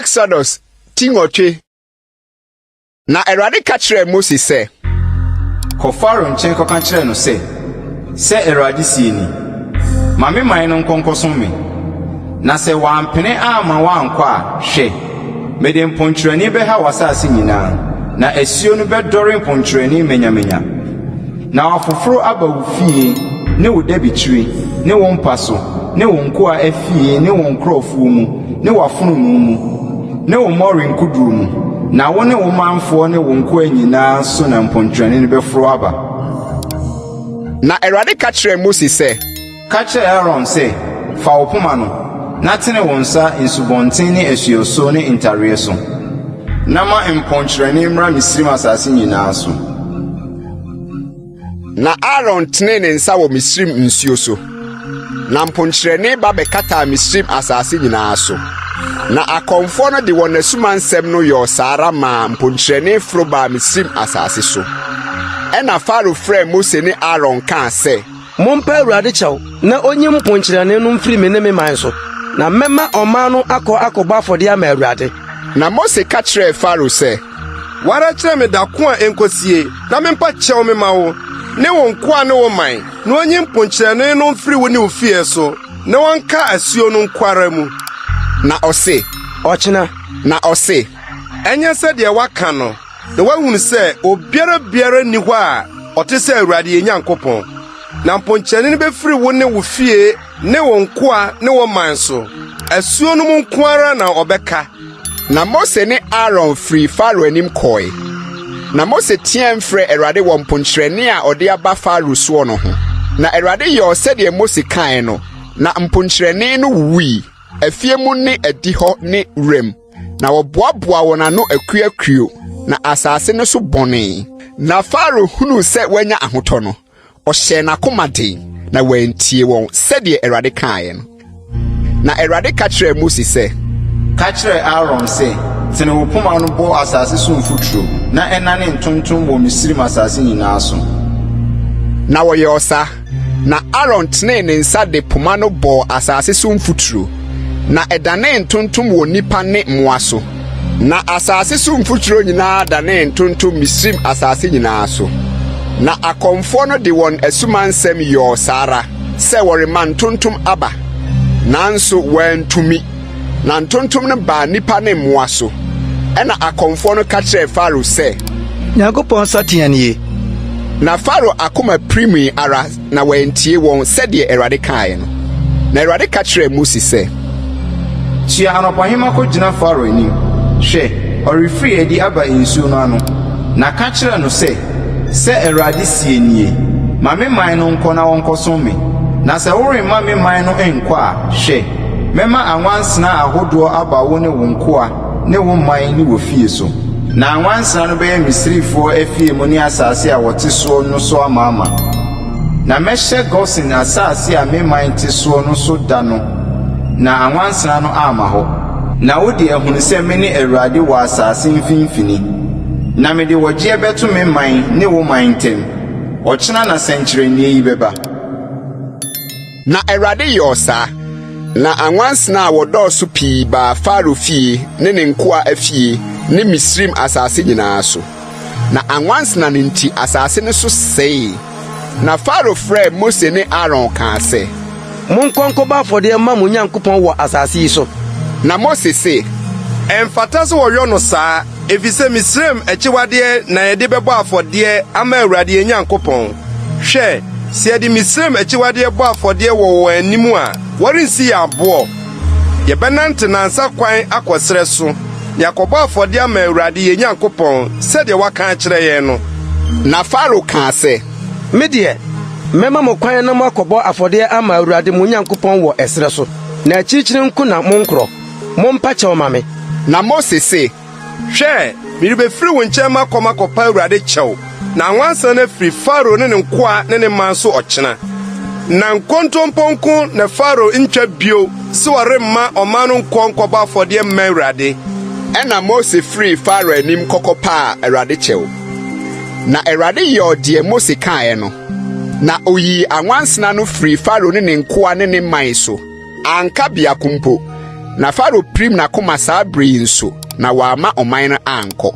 Exodus ti nwɔtwe. Na Awurade ka kyerɛɛ Mose sɛ. Kɔ Farao nkyɛn kɔka kyerɛ no sɛ, 'Sɛ Awurade seɛ ni, Ma me man no nkɔ nkɔsom me. Na sɛ wampene amma woankɔ a, hwɛ, mede mponkyerɛne bɛha w'asase nyinaa, na asuo no bɛdɔre mponkyerɛne manyamanya. Na wɔafoforo aba wo fie ne wo dabekyire ne wo mpa so ne wo nkoa afie ne wo nkurɔfoɔ mu ne w'afononoo mu ne wo mmɔre nkodoɔ mu, na wo ne wo manfoɔ ne wo nkoa nyinaa so na mponkyerɛne no bɛforo aba. Na Awurade ka kyerɛɛ Mose sɛ. Ka kyerɛ Aaron sɛ, 'Fa wo poma no, na tene wo nsa nsubɔnten ne asuɔsuo ne ntareɛ so, na ma mponkyerɛne mmra Misraim asase nyinaa so. Na Aaron tenee ne nsa wɔ Misraim nsuo so, na mponkyerɛne ba bɛkataa Misraim asase nyinaa so. Na akɔmfoɔ no de wɔn asumansɛm no yɔɔ saa ara maa mponkyerɛne foro baa Misraim asase so. Ɛnna Farao frɛɛ Mose ne Aaron kaa sɛ, Mompa Awurade kyɛw na onyi mponkyerɛne no mfiri me ne me man so, na mɛma ɔman no akɔ akɔbɔ afɔdeɛ ama Awurade. Na Mose ka kyerɛɛ Farao sɛ, Wo ara kyerɛ me da ko a enkosie, na mempa kyɛw memma wo, ne wo nkoa ne wo man, na onyi mponkyerɛne no mfiri wo ne wo fie so, na wɔnka asuo no nko ara mu. Na ɔse. Ɔkyena. Na ɔse. Ɛnyɛ sɛdeɛ woaka no, na woahunu sɛ obiara biara nni hɔ a ɔte sɛ Awurade yɛn Nyankopɔn. Na mponkyerɛne no befiri wo ne wo fie ne wo nkoa ne wo man so. Asuo no mu nko ara na ɔbɛka. Na Mose ne Aaron firii Farao anim kɔe. Na Mose teɛɛm frɛɛ Awurade wɔ mponkyerɛne a ɔde aba Farao soɔ no ho. Na Awurade yɔɔ sɛdeɛ Mose kaeɛ no, na mponkyerɛne no wuwui, afie mu ne adihɔ ne wuram. Na wɔboaboaa wɔn ano akuakuo, na asase no so bɔnee. Na Farao hunuu sɛ wanya ahotɔ no, ɔhyɛɛ n'akoma den, na wantie wɔn sɛdeɛ Awurade kaeɛ no. Na Awurade ka kyerɛɛ Mose sɛ. Ka kyerɛ Aaron sɛ, 'Tene wo poma no bɔ asase so mfuturo na ɛnnane ntontom wɔ Misraim asase nyinaa so. Na wɔyɛɛ saa. Na Aaron tenee ne nsa de poma no bɔɔ asase so mfuturo, na ɛdanee ntontom wɔ nnipa ne mmoa so. Na asase so mfuturo nyinaa danee ntontom Misraim asase nyinaa so. Na akɔmfoɔ no de wɔn asumansɛm yɔɔ saa ara sɛ wɔrema ntontom aba, nanso wɔantumi. Na ntontom no baa nnipa ne mmoa so. Ɛnna akɔmfoɔ no ka kyerɛɛ Farao sɛ. Nyankopɔn nsateaa nie. Na Farao akoma pirimii ara na wantie wɔn sɛdeɛ Awurade kaeɛ no. Na Awurade ka kyerɛɛ Mose sɛ. Tua anɔpahema kɔgyina Farao anim. Hwɛ, ɔrefiri adi aba nsuo no ano. Na ka kyerɛ no sɛ, 'Sɛ Awurade seɛ nie, Ma me man no nkɔ na wɔnkɔsom me. Na sɛ woremma me man no nkɔ a, hwɛ, Mɛma anwansena ahodoɔ aba wo ne wo nkoa ne wo man ne w'afie so. Na anwansena no bɛyɛ Misrifoɔ afie mu ne asase a wɔte soɔ no so amaama. Na mɛhyɛ Gosen asase a me man te soɔ no so da no na anwansena no amma hɔ. Na wode ahunu sɛ mene Awurade wɔ asase mfimfini. Na mede ɔgyeɛ bɛto me man ne wo man ntam. Ɔkyena na sɛnkyerɛnneɛ yi bɛba. Na Awurade yɔɔ saa. Na anwansena a wɔdɔɔso pii baa Farao fie ne ne nkoa afie ne Misraim asase nyinaa so. Na anwansena no nti asase no so sɛee. Na Farao frɛɛ Mose ne Aaron kaa sɛ. Monkɔ nkɔbɔ afɔdeɛ mma mo Nyankopɔn wɔ asase yi so. Na Mose se. Ɛmfata sɛ wɔyɔ no saa, efisɛ Misraim akyiwadeɛ na yɛde bɛbɔ afɔdeɛ ama Awurade yɛn Nyankopɔn. Hwɛ, sɛ yɛde Misraim akyiwadeɛ bɔ afɔdeɛ wɔ wɔn anim a, wɔrensi yɛn aboɔ? Yɛbɛnante nnansa kwan akɔ serɛ so, na yɛakɔbɔ afɔdeɛ ama Awurade yɛn Nyankopɔn sɛdeɛ waka akyerɛ yɛn no. Na Farao kaa sɛ. Me deɛ, mɛma mo kwan na moakɔbɔ afɔdeɛ ama Awurade mo Nyankopɔn wɔ ɛserɛ so, na akyirikyiri nko na monkorɔ. Mompa kyɛw ma me. Na Mose se. Hwɛ, merebefiri wo nkyɛn makɔ makɔpa Awurade kyɛw, na anwansana no afiri Farao ne ne nkoa ne ne man so ɔkyena. Na nkontompo nko na Farao ntwa bio sɛ ɔremma ɔman no nkɔ nkɔbɔ afɔdeɛ mma Awurade. Ɛnna Mose firii Farao anim kɔkɔpaa Awurade kyɛw. Na Awurade yɔɔ deɛ Mose kaeɛ no, na oyii anwansena no firii Farao ne ne nkoa ne ne man so. Anka biako mpo. Na Farao pirim n'akoma saa bere yi nso, na wamma ɔman no ankɔ.